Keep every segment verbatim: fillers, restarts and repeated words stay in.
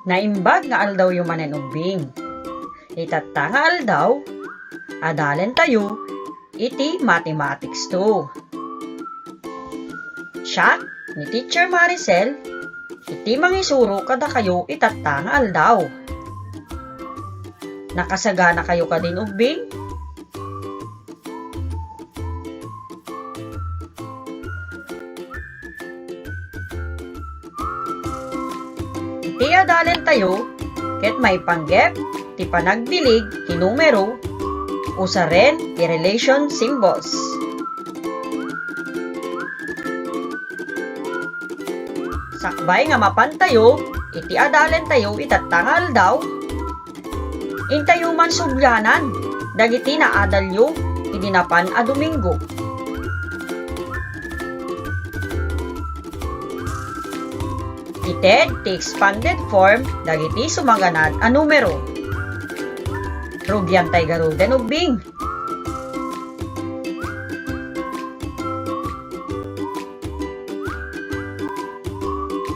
Naimbag nga aldawyo manen ubbing. Itatta nga aldaw, adalentayo iti Mathematics two. Siak ni Teacher Maricel iti mangisuro kadakayo itatta nga aldaw. Nakasaganakayo kadin ubbing? Iti adalentayo ket maipanggep ti panagbileg ti numero usaren ti relation symbols. Sakbay nga mapantayo iti adalentayo itatta nga aldaw, intayo man sublianan dagiti naadalyo idi napan a Domingo. Ited ti expanded form dagiti sumaganad a numero. Rugiantay garuden ubbing.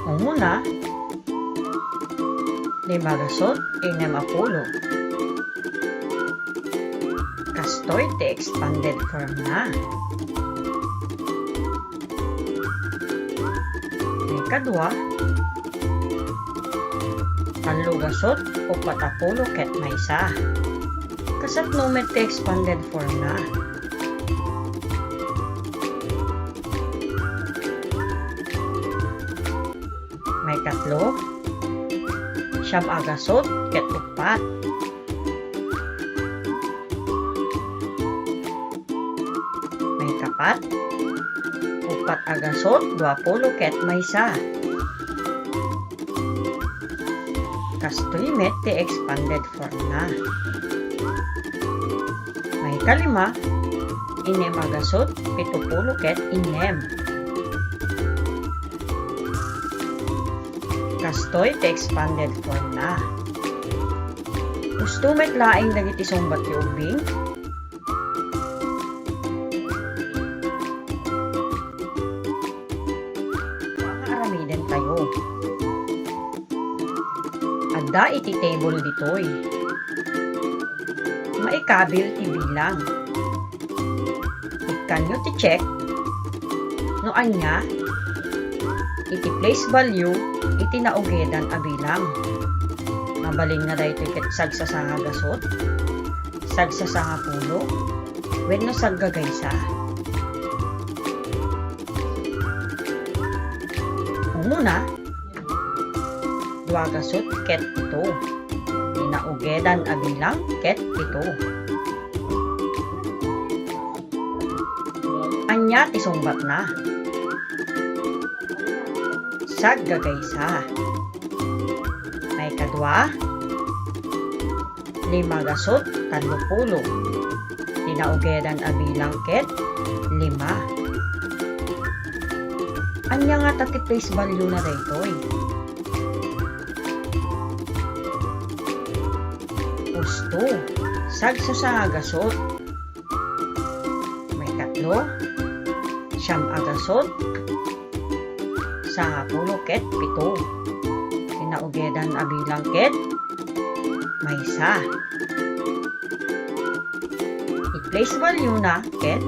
Umuna, lima gasut innem a pulo. Kastoy ti expanded form na. Maikadua, tallo gasut uppat a pulo ket maysa. Kasatno met ti expanded form na. Maikatlo, siam a gasut ket uppat. Maikapat, uppat a gasut dua pulo ket maysa. Kastoy met ti expanded form na. Maikalima, innem a gasut pito pulo ket innem. Kastoy ti expanded form na. Usto met laeng dagiti sungbatyo ubbing. Nga aramidentayo. Adda iti table ditoy. Maikabil ti bilang. Ikkanyo ti check no ania iti place value iti naugedan a bilang. Mabalinna daytoy ket sagsasanga gasut, sagsasangapulo, wenno saggagaysa. Umuna, dua gasut ket pito. Ti naugedan a bilang ket pito. Ania ti sungbatna? Saggagaysa. Maikadua, lima gasut tallo pulo. Ti naugedan a bilang ket lima. Ania ngata ti place value na daytoy? Usto, sagsasanga gasut. Maikatlo, siam a gasut, sangapulo ket pito. Ti naugedan a bilang ket maysa. Ti place value na ket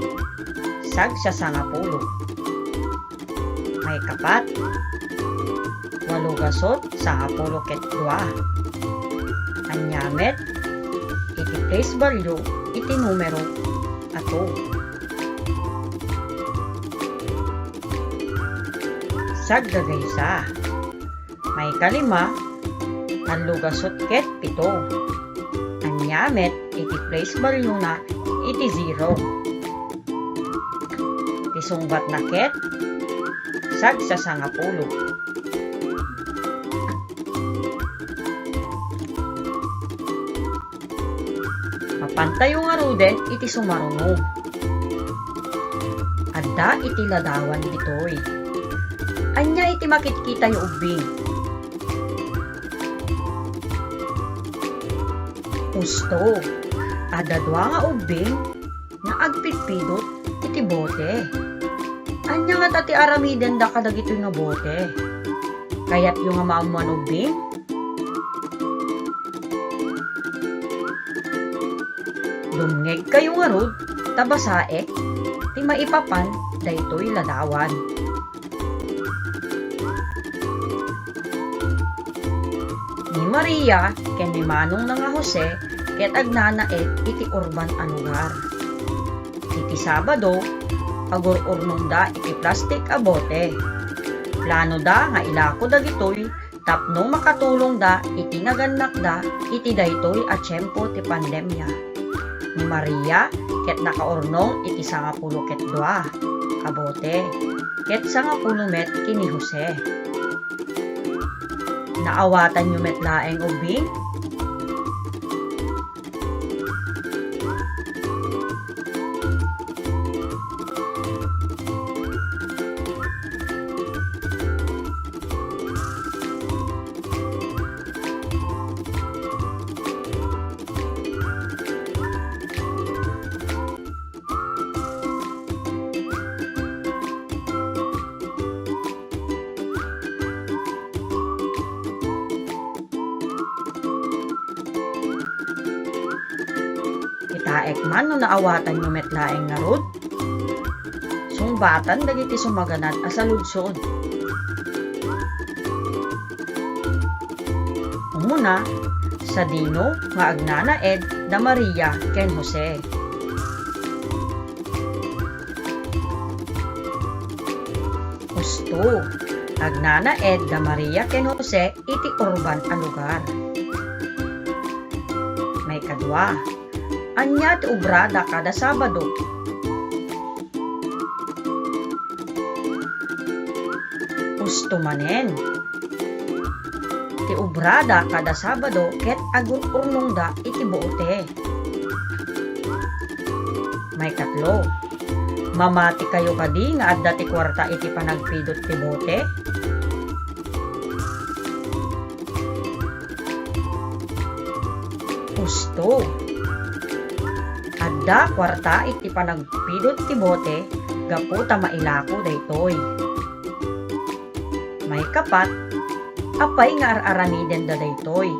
sagsasangapulo. Maikapat, walo gasut sangapulo ket dua. Ania met iti place value iti numero a two? Saggagaysa. Maikalima, tallo gasut ket pito. Ania met iti place value na iti zero? Ti sungbatna ket sagsasangapulo. Mapantayo ngaruden iti sumaruno. Adda iti ladawan ditoy. Ania iti makitkitayo ubbing? Usto, adda dua nga ubbing nga agpidpidot iti bote. Ania ngata ti aramidenda kadagitoy nga bote? Kayatyo nga maammuan ubbing? Dumngegkayo ngarud ta basaek ti maipapan daytoy ladawan. Ni Maria ken ni manongna nga Jose ket agnanaed iti urban a lugar. Iti Sabado, agur-urnongda iti plastik a bote. Planoda nga ilako dagitoy tapno makatulongda iti nagannakda iti daytoy a tiempo ti pandemia. Ni Maria ket nakaurnong iti sangapulo ket dua a bote, ket sangapulo met ken ni Jose. Naawatanyo met laeng ubbing? Kitaek man no naawatanyo met laeng ngarud. Sungbatan dagiti sumaganad a saludsod. Umuna, sadino nga agnanaed da Maria ken Jose? Usto, agnanaed da Maria ken Jose iti urban a lugar. Maikadua, ania ti obrada kada Sabado? Usto manen, ti obrada kada Sabado ket agur-urnongda iti bote. Maikatlo, mamatikayo kadi nga adda ti kuarta iti panagpidot ti bote? Usto. Adda kuarta iti panagpidot ti bote gapu ta mailako daytoy. Maikapat, apay nga ar-aramidenda daytoy?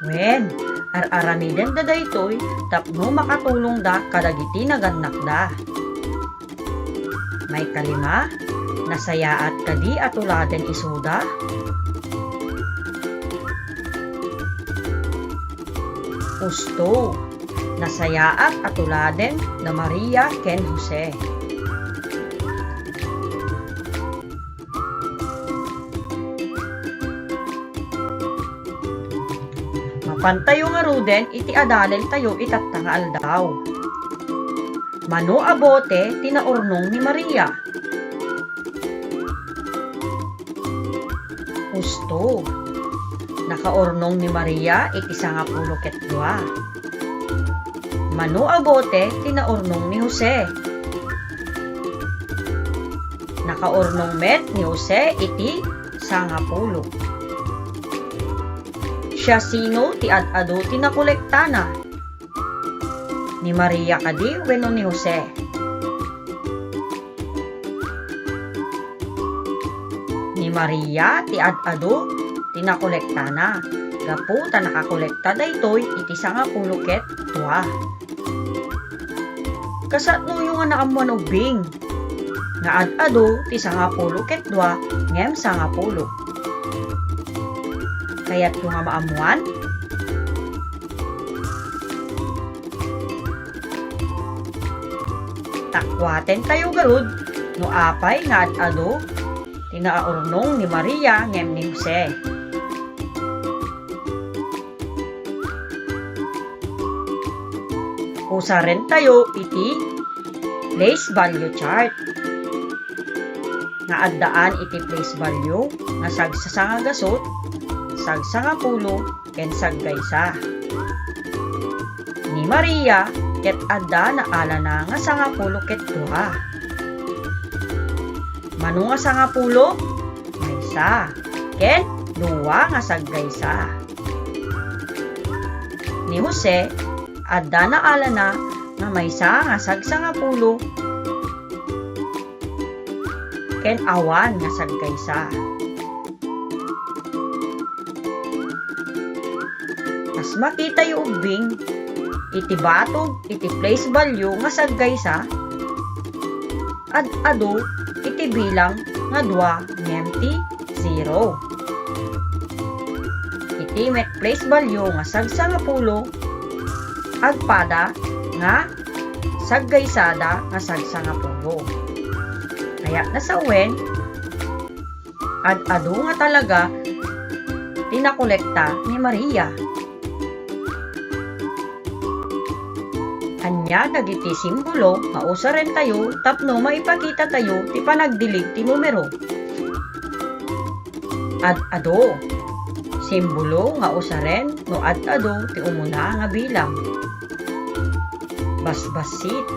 Wen, ar-aramidenda daytoy tapno makatulongda kadagiti nagannakda. Maikalima, nasayaat kadi a tuladen isuda? Usto, nasayaat a tuladen da Maria ken Jose. Mapantayo ngaruden iti adalentayo itatta nga aldaw. Mano a bote ti naurnong ni Maria? Usto. Nakaurnong ni Maria iti sangapulo ket dua. Mano a bote ti naurnong ni Jose? Nakaurnong met ni Jose iti sangapulo. Siasino ti ad-adu ti nakolektana? Ni Maria kadi wenno ni Jose? Ni Maria ti ad-adu ti nakolektana, gapu ta nakakolekta daytoy iti sangapulo ket dua. Kasanoyo nga naammoan ubbing nga ad-adu ti sangapulo ket dua ngem sangapulo? Kayatyo nga maammoan? Takkuatentayo garud no apay nga ad-adu ti naurnong ni Maria ngem ni Jose. Usarentayo iti place value chart nga addaan iti place value nga sagsasangagasut, sagsangapulo, ken saggaysa. Ni Maria ket adda naalana nga sangapulo ket dua. Mano nga sangapulo? Maysa. Ken dua nga saggaysa. Ni Jose, adda naalana nga maysa nga sagsangapulo ken awan nga saggaysa. Makitayo ubbing iti batog iti place value nga saggaysa, ad-adu iti bilang nga dua ngem ti zero. Iti met place value nga sagsangapulo, agpada nga saggaysada nga sagsangapulo. Kayatna sawen, ad-adu nga talaga ti nakolekta ni Maria. Ania dagiti simbolo nga usarentayo tapno maipakitatayo ti panagdilig ti numero? Ad-adu. Simbolo nga usaren no ad-adu ti umuna nga bilang. Basbassit.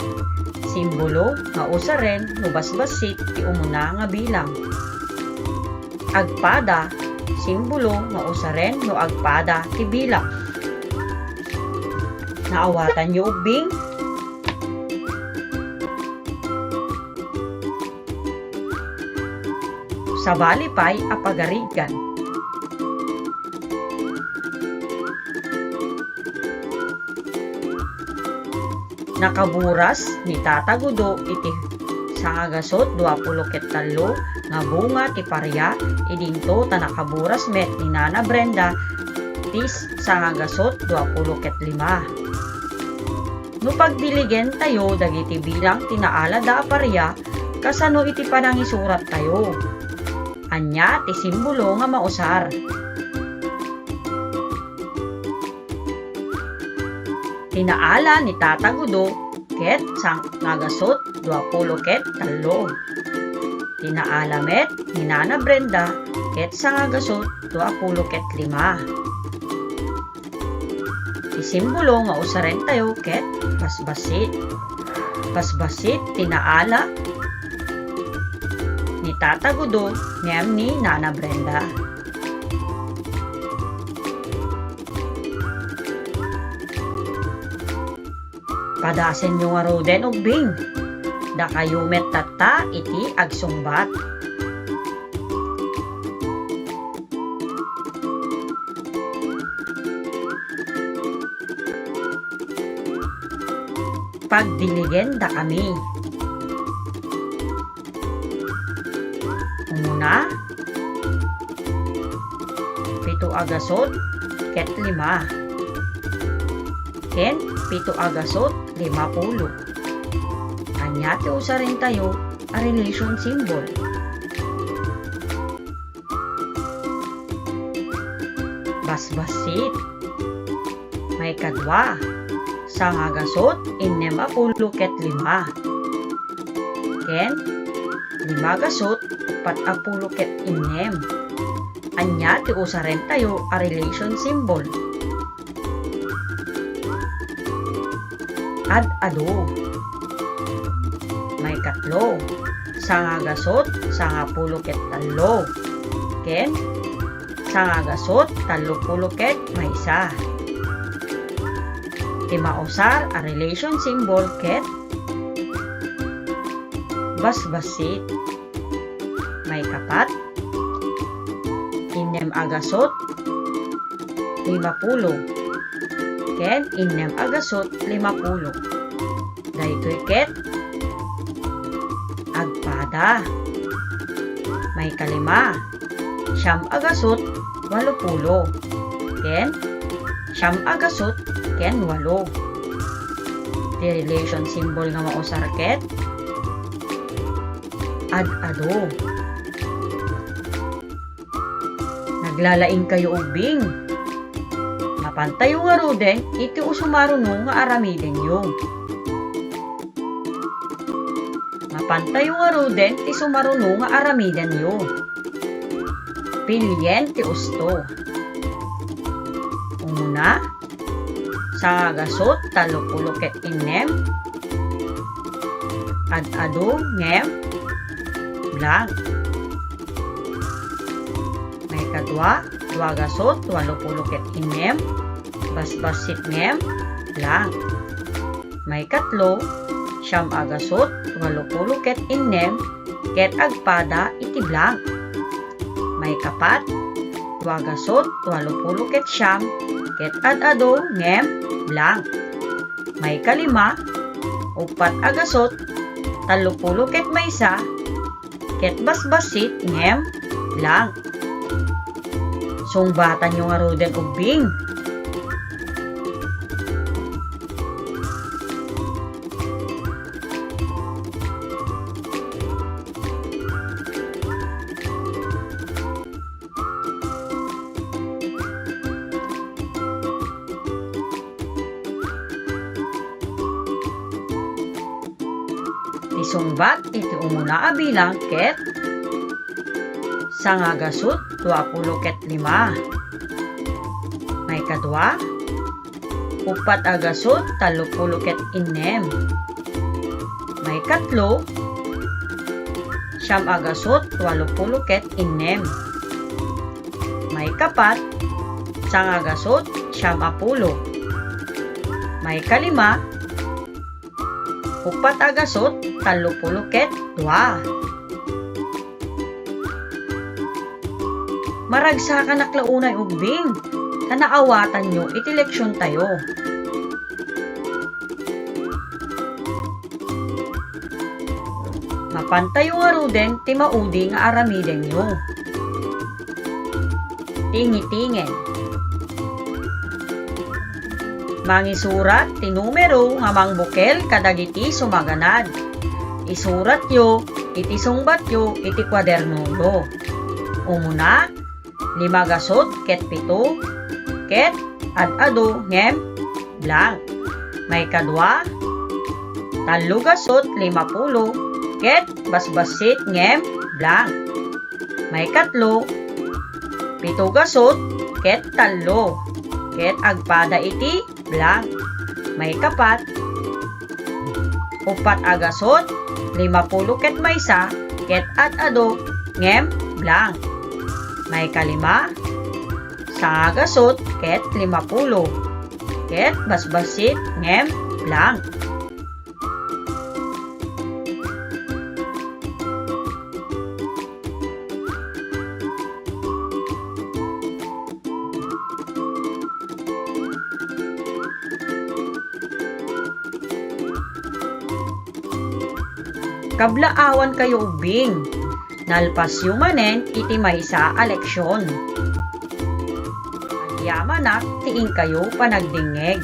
Simbolo nga usaren no basbassit ti umuna nga bilang. Agpada. Simbolo nga usaren no agpada ti bilang. Naawatanyo ubbing? Sabali pay a pagarigan. Nakaburas ni Tata Gudo iti sangagasut dua pulo ket tallo nga bunga ti paria, idinto ta nakaburas met ni Nana Brenda ti sangagasut dua pulo ket lima. No pagdiligentayo dagiti bilang ti naalada a paria, kasano iti panangisurattayo? Ania ti simbolo nga mausar? Ti naala ni Tata Gudo ket sangagasut dua pulo ket tallo. Ti naala met ni Nana Brenda ket sangagasut dua pulo ket lima. Ti simbolo nga usarentayo ket basbassit. Basbassit ti naala ni Tata Gudo ngem ni Nana Brenda. Padasenyo ngaruden ubbing. Dakayo met tatta iti agsungbat. Pagdiligenda kami. Umuna, pito a gasut ket lima. Ken pito a gasut lima pulo. Ania ti usarentayo a relation symbol? Basbassit. Maikadua, sangagasut innem a pulo ket lima. Ken lima gasut uppat a pulo ket innem. Ania ti usarentayo a relation symbol? Ad-adu. Maikatlo, sangagasut sangapulo ket tallo. Ken sangagasut tallopulo ket maysa. Ti mausar a relation symbol ket basbassit. Maikapat, innem a gasut lima pulo. Ken innem a gasut lima pulo. Daytoy ket agpada. Maikalima, siam a gasut walo pulo. Ken siam a gasut ken walo. Ti relation symbol nga mausar ket ad-adu. Naglalaingkayo ubbing. Mapantayo ngaruden iti sumaruno nga aramidenyo. Mapantayo ngaruden ti sumaruno nga aramidenyo. Pilien ti usto. Umuna, sangagasut tallopulo ket innem. Ad-adu ngem blank. Maikadua, duagasut walopulo ket innem. Basbassit ngem blank. Maikatlo, siam a gasut walopulo ket innem ket agpada iti blank. Maikapat, duagasut walopulo ket siam ket ad-adu ngem blank. Maikalima, uppat a gasut, tallopulo ket maysa, ket basbassit ngem blank. Sungbatanyo ngaruden ubbing. Ti sungbat iti umuna a bilang ket sangagasut duapulo ket lima. Maikadua, uppat a gasut tallopulo ket innem. Maikatlo, siam a gasut walupulo ket innem. Maikapat, sangagasut siam a pulo. Maikalima, uppat a gasut tallopulo ket dua. Maragsakanak la unay ubbing, ta naawatanyo iti leksiontayo. Mapantayo ngaruden ti maudi nga aramidenyo. Tingitingen. Mangisurat ti numero nga mangbukel kadagiti sumaganad. Isuratyo iti sungbatyo iti kuadernoyo. Umuna, lima gasut ket pito, ket ad-adu ngem blank. Maikadua, tallo gasut limapulo, ket basbassit ngem blank. Maikatlo, pito gasut ket tallo, ket agpada iti blank. Maikapat, uppat a gasut limapulo ket maysa, ket ad-adu ngem blank. Maikalima, sangagasut ket limapulo, ket basbassit ngem blank. Kablaawankayo ubbing, nalpasyo manen iti maysa a leksion. Agyamanak ti inkayo panagdingngeg.